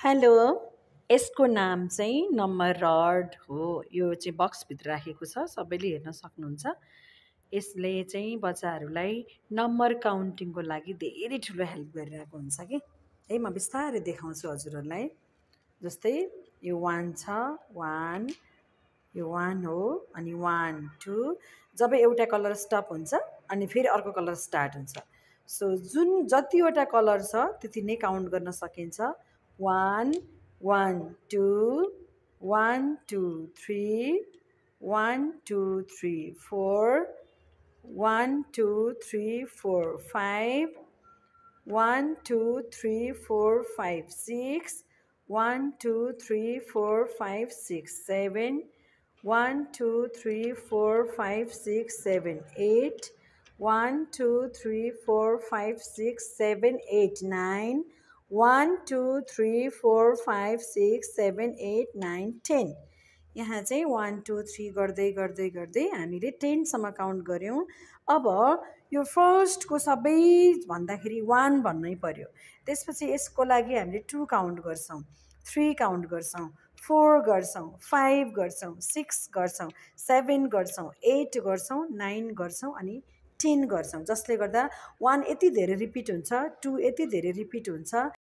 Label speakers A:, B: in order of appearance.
A: Hello यसको नाम चाहिँ नम्बर रड हो। यो चाहिँ बक्सभित्र राखेको छ, सबैले हेर्न सक्नुहुन्छ। यसले चाहिँ बच्चाहरूलाई नम्बर काउन्टिङको लागि धेरै ठुलो हेल्प गरिरहेको हुन्छ कि है। म बिस्तारै देखाउँछु हजुरहरूलाई। जस्तै यो 1 छ, 1 यो 1 हो, अनि 1 2 जब एउटा कलर स्टप हुन्छ अनि फेरि अर्को कलर स्टार्ट हुन्छ। सो जुन जतिवटा कलर छ त्यति नै काउन्ट गर्न सकिन्छ। 1 1 2 1 2 3 1 2 3 4 1 2 3 4 5 1 2 3 4 5 6 1 2 3 4 5 6 7 1 2 3 4 5 6 7 8 1 2 3 4 5 6 7 8 9 1 2 3 4 5 6 7 8 9 10। यहाँ चाहिँ 1 2 3 गर्दै गर्दै गर्दै हामीले 10 सम्म काउन्ट गऱ्यौँ। अब यो फर्स्टको सबै भन्दाखेरि 1 भन्नै पर्यो। त्यसपछि यसको लागि हामीले 2 काउन्ट गर्छौँ, 3 काउन्ट गर्छौँ, 4 गर्छौँ, 5 गर्छौँ, 6 गर्छौँ, 7 गर्छौँ, 8 गर्छौँ, 9 गर्छौँ अनि 10 गर्छौँ। जसले गर्दा 1 यति धेरै रिपिट हुन्छ, 2 यति धेरै रिपिट हुन्छ,